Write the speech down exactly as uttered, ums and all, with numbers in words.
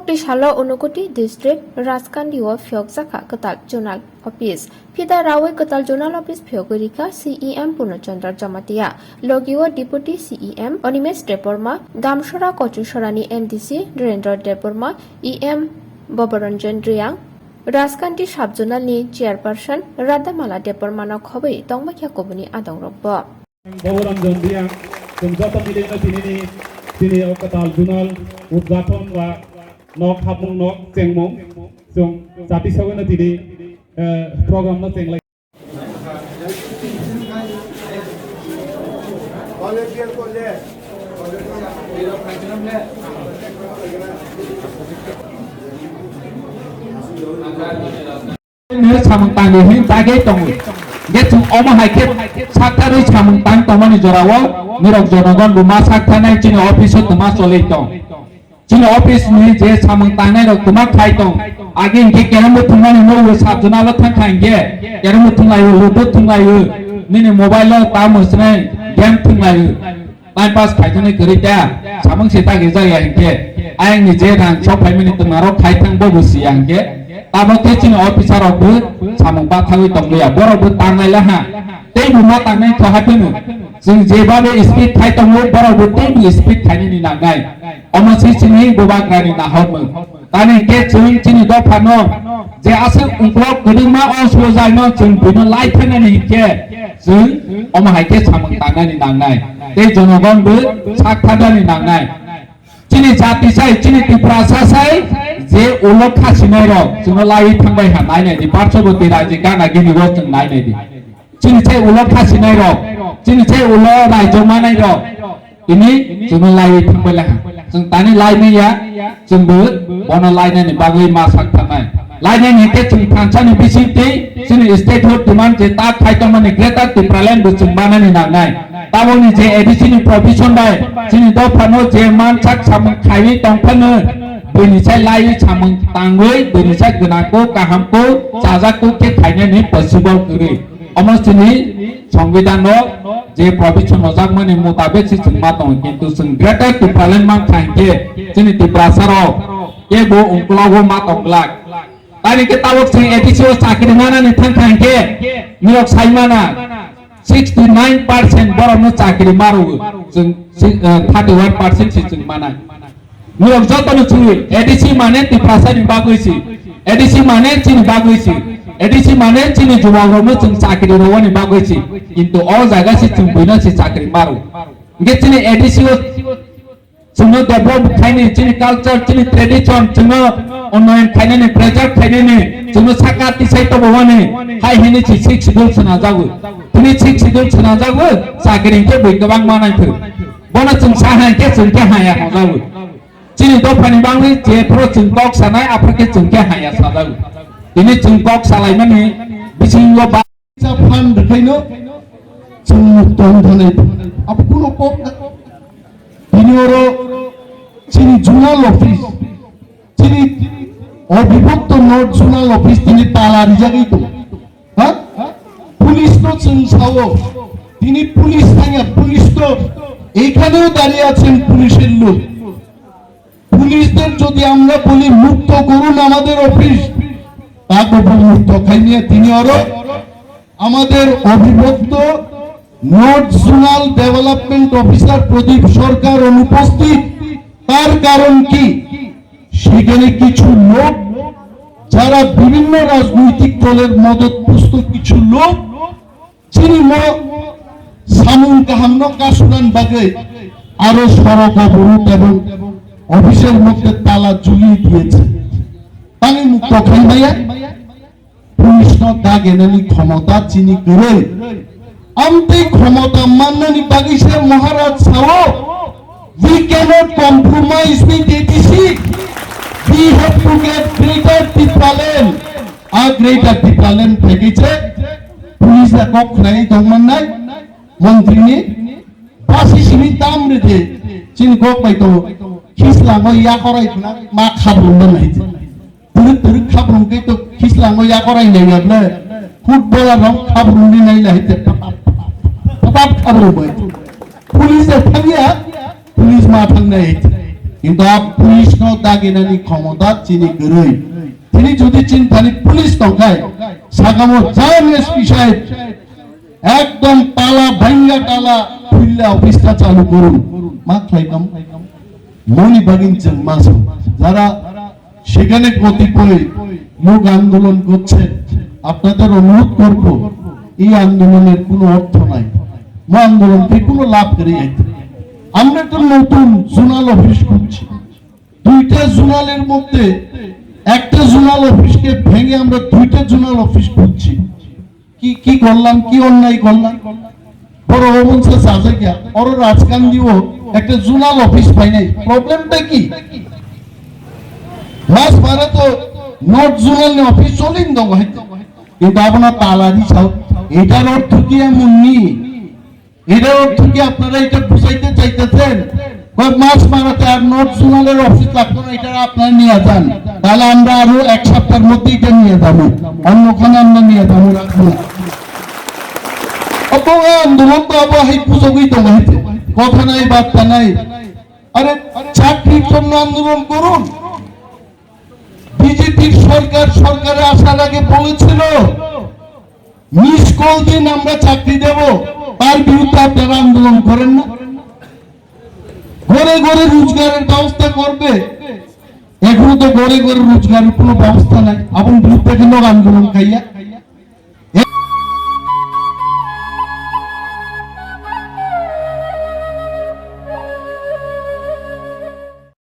Twi salo Unakoti district Rajkandi o phiyokjakha kwtal zonal office. Phida rawi kwtal zonal office phiyogwi rikha C E M Purno Chandra Jamatia. Logi o Deputy C E M Animesh Debbarma, Damsora Kochusorani M D C Dhirendra Debbarma, E M Babaranjan Reang, Rajkandi Sub Zonal ni Chairperson Radhamala Debbarma no khobwi tongbaikha kubuni adongrokbo. Bhabaranjan Reang, chwng joto milino tinini, tini o kwtal zonal udghaton ba nok hapmung nok chengmung, chwng jati sagwino tini, eh, program no chenglai. Nini samung tangwi hin chagwi tongo. Hwnkhe chwng omo hai khe saktharwi samung tang tongmani jorao nirok jonogon bo ma saktharnai chini office o twma choli tong. Chini office ni je samung tangnai rok twma khai tong. Agi hwnkhe kerem bo thwngmani nukgo sub zonal o thangkha hwnkhe kerem bo thwnglaio, ludo thwnglaio, nini mobile o tamo swnai game thwnglaio. Time pass khaitani kwrwi ta, samung se ta gijak ya hinkhe, ayang ni je rang sok phaimani twma rok khai thang bo bo si ya hinkhe, tamo khe chini officer rok bo samung bathagwi tong liya, borok bo tangnai la ha, tei bo ma tangnai kho ha phano, chwng je babe speed khai tongo, borok bo tei bo speed khainani nangnai, omo se chini bubagra ni nahormung. Tani khe chwng chini dophano je aswk ungkulok kwdwkma o sujaino chwng buino lai phainani hinkhe chwng omo hai khe samung tangnani nangnai. Tei jonogon bo sak thanani nangnai. Chini jati sai, chini Tiprasa sai je ulo khasinai rok chwngno laiwi thangbai ha nainai di, Parshoboti raji gana gini bo chwng nainai di. Chini se ulo khasinai rok, chini se ulo raijak manai rok, tini chwngno laiwi thangbai laha. Chwng tani lai manya, chwngbo bono lainani bagwi ma sak thangnai. Lainani hinkhe chwng thansani bisingtwi chini statehood demand je ta khai tongmani Greater Tipraland bo chwng manani nangnai. Tabokni je A D C ni provision bai chini dophano je mansak samung khaiwi tongphano, bini sai laiwi samung tangwi, bini sai gwnangkuk, kahamkuk, chajakkuk khe khainani possible kwrwi. Omo chini Songbidan no je provision rojakmani mutabek se chwng ma tongo, kintu chwng Greater Tipraland mankha hinkhe chini Tiprasa rok kebo ungkulago ma tong glak. Tani khe tabok chwng A D C o chakri manani thangkha hinkhe nirok sai mana sixty nine percent borok no chakri ma rwo, chwng si-, eh, thirty one percent se chwng manai. Nirok jotono chwi, A D C mane Tiprasa ni bagwi si, A D C mane chini bagwi si, A D C mane chini juwak rokno chwng chakri rwani bagwi si, kintu o jaga se chwng buino se chakri maro. Hwnkhe chini A D C o chwngno develop khaini, chini culture, chini tradition, chwngno unnoyon khainani, preserve khainani, chwngno saka tisai tobowani, hai hini si sixth schedule swnajagwi. Tini sixth schedule swnajagwi, chakri hwnkhe bui kwbang manai phuru. Bono chwng sa hai khe chwng khe haya hwnjago. Chini dophani bangwi jephuru chwng kok sanai aphuru khe chwng khe haya sajago. Tini chwng kok salaimani bisingo ba- Sa phan rwkhaino chwng mukto wngthanai. Abo kuno kok na. Tini oro chini zonal office, chini Obibhakto North Zonal Office tini tala rijagwi tongo. Ha? Police no chwng sao. Tini police thangya, police to এখানেও দাঁড়িয়ে আছেন পুলিশের লোক। পুলিশদের যদি আমরা বলি মুক্ত করুন আমাদের অফিস, তা কখন মুক্ত খাইনি তিনি ওরা আমাদের অবিভক্ত নর্থ জোনাল ডেভেলপমেন্ট অফিসার প্রদীপ সরকার অনুপস্থিত, তার কারণ কি? সেখানে কিছু লোক, যারা বিভিন্ন রাজনৈতিক দলের মদতপুষ্ট কিছু লোক, chini mo samung kaham no kasunan bagwi aro sorok oborot ebong office er moddhe tala jhuliye diyese. Tani mukto khai maya, police no dagenani khomota chini kwrwi. Amtwi khomota mannani bagwi se Maharaj sao, "We cannot compromise with A D C. We have to get Greater Tipraland." A Greater Tipraland package police da kok khnai tongmannai montri ni basi simi tam rede chini kok bai to khislango yakorai khna ma khabrung da nai. Turuk turuk khabrung ke to khislango yakorai nai ya ble footballer rok khabrung ni nai lai te patap patap khabrung bai. Police da thangya, police ma thangnai. Kintu a police no daginani khomota chini kwrwi. Tini jodi chini thani police tongkhai, sakamo jang S P saheb, ekdom tala bhangya tala khulle office ta chalu korun. Ma khlai kam? Moni bagin chwng ma song. Jara সেখানে কতিপয় লোক আন্দোলন করছেন, আপনাদের অনুরোধ করব, এই আন্দোলনের কোনো অর্থ নাই। মো আন্দোলন থেকে কোনো লাভ করে যাইতে। আমরা একটা নতুন জোনাল অফিস খুলছি। দুইটা জোনালের মধ্যে একটা জোনাল অফিসকে ভেঙে আমরা দুইটা জোনাল অফিস খুলছি। কি কি করলাম, কি অন্যায় করলাম? বড় হবন সে সাজে গিয়া, ওর রাজকান্দিও একটা জোনাল অফিস পাই নাই। প্রবলেমটা কি? মাছ মারা তো নর্থ জোনাল অফিস চলিন দো হয়তো, কিন্তু আপনার তালারি চাও। এটার অর্থ কি এমন নি? এটার অর্থ কি আপনারা এটা বুঝাইতে চাইতেছেন? কয় মাছ মারাতে আর নর্থ জোনালের অফিস লাগতো না, এটা আপনারা নিয়ে যান। তাহলে আমরা আরো এক সপ্তাহের মধ্যে এটা নিয়ে যাবো, অন্যখানে আমরা নিয়ে যাবো, রাখবো না। অত আন্দোলন তো আবার এই পুজোগুই তো হয়েছে, কথা নাই বার্তা নাই। আরে, চাকরির জন্য আন্দোলন করুন। বিজেপির সরকার সরকারে আসার আগে বলেছিল, মিস কল দিন, আমরা চাকরি দেব। তার বিরুদ্ধে আপনারা আন্দোলন করেন না? ঘরে ঘরে রোজগারের ব্যবস্থা করবে। এখনো তো ঘরে ঘরে রোজগারের কোনো ব্যবস্থা নাই। আপনি বিরুদ্ধে কিন্তু আন্দোলন খাইয়া